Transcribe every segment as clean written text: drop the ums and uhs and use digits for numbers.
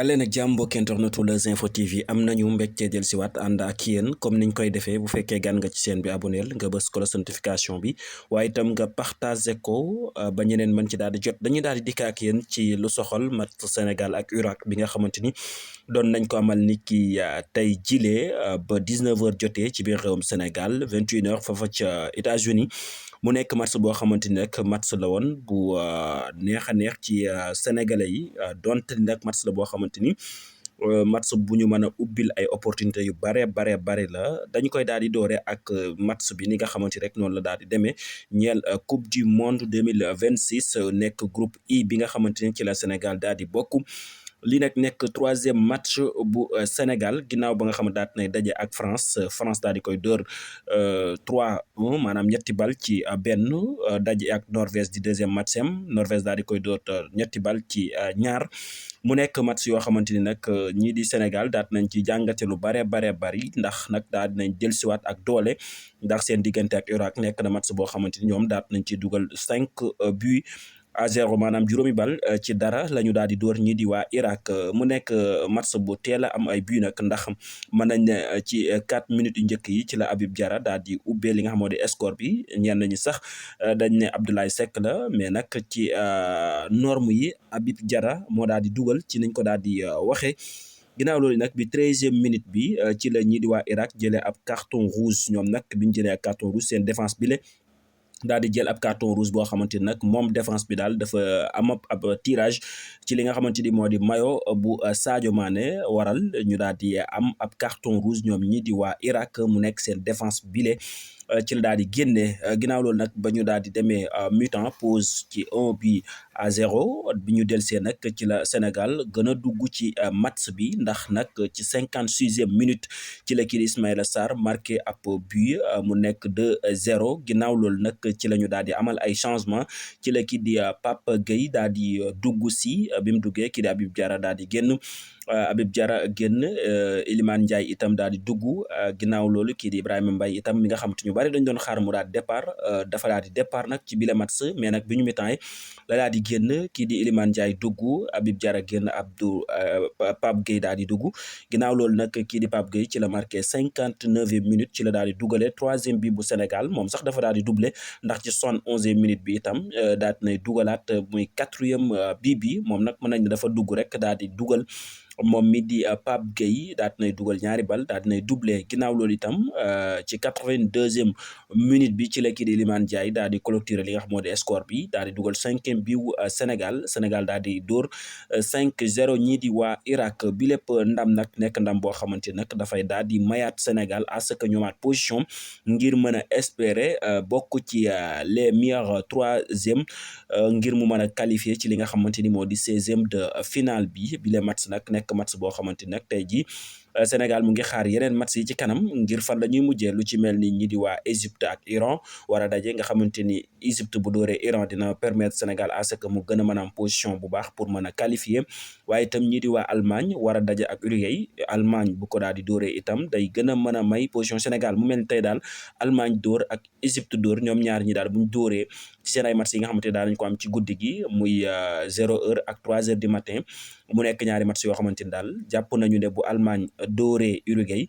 daleen ak jàmm mbokki internetu Leuz Info TV am nañu mbégte dellusiwaat ànd ak yéen comme niñ koy defee bu fekkee gan nga ci chaîne bi abonneel nga bës cloche notification bi waaye itam nga partagé ko ba ñeneen mën ci daal di jot dañuy daal di dikk ak yéen ci lu soxal match Sénégal ak Irak bi nga xamante ni doon nañ ko amal ni ki tey jilee ba 19h jotee ci biir réewum Sénégal 21h foofa ca États-Unis mu nekk match boo xamante ni nag match la woon bu neex a neex ci sénégalais yi donte nag match la boo xamante ni match bu ñu mën a ubbil ay opportunité yu bare la dañu koy daal di doore ak match bi ni nga xamante rek noonu la daal di demee ñeel coupe du monde 2026 nekk groupe I bi nga xamante ni ci la Sénégal daal di bokk. lii nag nekk troisième match bu Sénégal ginnaaw ba nga xam ne daal nay daje ak France daal di koy dóor 3-1 maanaam ñetti bal ci benn daje ak Norvège di deuxième match am Norvège daal di koy dóor ñetti bal ci ñaar mu nekk match yoo xamante ni nag ñii di Sénégal daal nañ ci jàngate lu bari ndax nag daal dinañ dellusiwaat ak doole ndax seen diggante ak Irak nekk na match boo xamante ni ñoom daal nañ ci dugal 5 buts à 0 maanaam juróomi bal ci dara la ñu daal di dóor ñii di waa Irak mu nekk match bu teel a am ay but nag ndax mën nañ ne ci 4 minutes yu njëkk yi ci la Habib Diarra daal di ubbee li nga xam moo di score bi ñenn ñi sax dañ ne Abdoulaye Seck la mais nag ci norme yi Habib Diarra moo daal di dugal ci niñ ko daal di waxee. ginnaaw loolu nag bi 13e minute bi ci la ñii di waa Irak jëlee ab carton rouge ñoom nag bi ñu jëlee ab carton rouge seen défense bi le daal di jël ab carton rouge boo xamante ni nag moom défense bi daal dafa am ab tirage ci li nga xamante ni moo di maillot bu Sadio Mané waral ñu daal di am ab carton rouge ñoom ñi di waa Irak mu nekk seen défense bile ci la daal di génne ginnaaw loolu nag ba ñu daal di demee mi-temps pause ci 1-0 bi ñu delsee nag ci la Sénégal gën a dugg ci match bi ndax nag ci 56e minute ci la kii di Ismaïla Sarr marqué ab but mu nekk 2-0 ginnaaw loolu nag ci la ñu daal di amal ay changement ci la kii di Pape Gueye daal di dugg si bi mu duggee kii di Habib Diarra daal di génn Habib Diarra génn Iliman Ndiaye itam daal di dugg ginnaaw loolu kii di Ibrahima Mbaye itam mi nga xam te ñu bari dañ doon xaar mu daal di départ dafa daal di départ nag ci bile match mais nag bi ñu mi-temps yi la daal di génn kii di Iliman Ndiaye dugg Habib Diarra génn Pape Gueye daal di dugg ginnaaw loolu nag kii di Pape Gueye ci la marqué 59e minute ci la daal di dugalee 3e bi bu Sénégal moom sax dafa daal di doublé ndax ci 71e minute bi itam daal di nay dugalaat muy 4e bi moom nag mën nañ ne dafa dugg rek daal di dugal. moom mi di Pape Gueye daal dinay dugal ñaari bal daal dinay doublé ginnaaw loolu itam ci 82e minute bi ci la kii di Iliman Ndiaye daal di clôturer li nga xam moo di score bi daal di dugal 5e bi wu Sénégal daal di dóor 5-0 ñii di waa Irak bi lépp ndam nag nekk ndam boo xamante nag dafay daal di mayaat Sénégal à ce que ñoomaat position ngir mën a espérer bokk ci les meilleurs 3e ngir mu mën a qualifier ci li nga xamante ni moo di 16e de finale bi le match nag nekk match boo xamante ni nag tey jii Sénégal mu ngi xaar yeneen match yi ci kanam ngir fan la ñuy mujjee lu ci mel ni ñi di waa Égypte ak Iran war a daje nga xamante ni Égypte bu dooree Iran dina permettre Sénégal à ce que mu gën a mën a am position bu baax pour mën a qualifier waaye itam ñi di waa Allemagne war a daje ak Uruguay Allemagne bu ko daal di dooree itam day gën a mën a may position Sénégal mu mel ni tey daal Allemagne dóor ak Égypte dóor ñoom ñaar ñi daal buñ dóoree ci seen ay match yi nga xamante ne daal nañ ko am ci guddi gi muy 0h ak 3h du matin mu nekk ñaari match yoo xamante ni daal jàpp nañu ne bu Allemagne dóoree Uruguay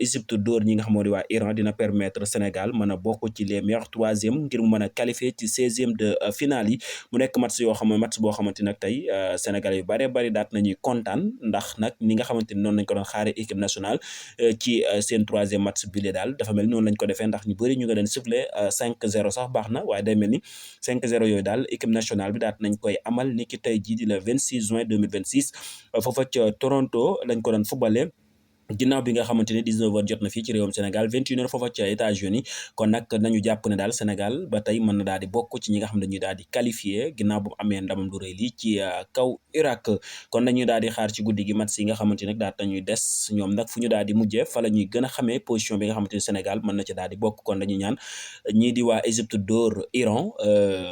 Égypte dóor ñi nga xam moo di waa Iran dina permettre Sénégal mën a bokk ci les meilleurs 3e ngir mu mën a qualifier ci 16e de finale yi mu nekk match boo xamante nag tey Sénégal yu bari daat nañuy kontaan ndax nag ni nga xamante ni noonu lañ ko doon xaare équipe nationale ci seen 3e match bile daal dafa mel noonu lañ ko defee ndax ñu bëri ñu nga leen sifflé 5-0 sax baax na waaye day mel ni 5-0 yooyu daal équipe nationale bi daat nañ koy amal ni ki tey jii di le 26 juin 2026 foofa ca Toronto lañ ko doon footballé ginnaaw bi nga xamante ne 19h jot na fii ci réewum Sénégal 21h foofa ca États-Unis kon nag nañu jàpp ne daal Sénégal ba tey mën na daal di bokk ci ñi nga xam ne dañuy daal di qualifié ginnaaw bu amee ndamam lu rëy lii ci kaw Irak kon nañuy daal di xaar ci guddi gi match yi nga xamante ne nag daal nañuy des ñoom nag fu ñu daal di mujjee fa la ñuy gën a xamee position bi nga xamante ne Sénégal mën na ci daal di bokk kon dañuy ñaan ñii di waa Égypte dóor Iran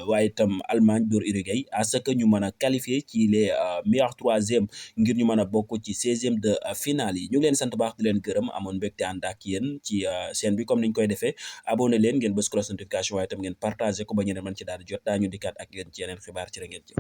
waaye itam Allemagne dóor Uruguay à ce que ñu mën a qualifié ci les meilleurs 3e ngir ñu mën a bokk ci 16e de finale yi ñu leen sant baax di leen gërëm amoon mbégte ànd ak yéen ci chaîne bi comme niñ koy defee abonné leen ngeen bës cloche notification waaye tam ngeen partagé ko ba ñeneen mën ci daal di jot daañu dikkaat ak yéen ci yeneen xibaar ci la ngeen jëf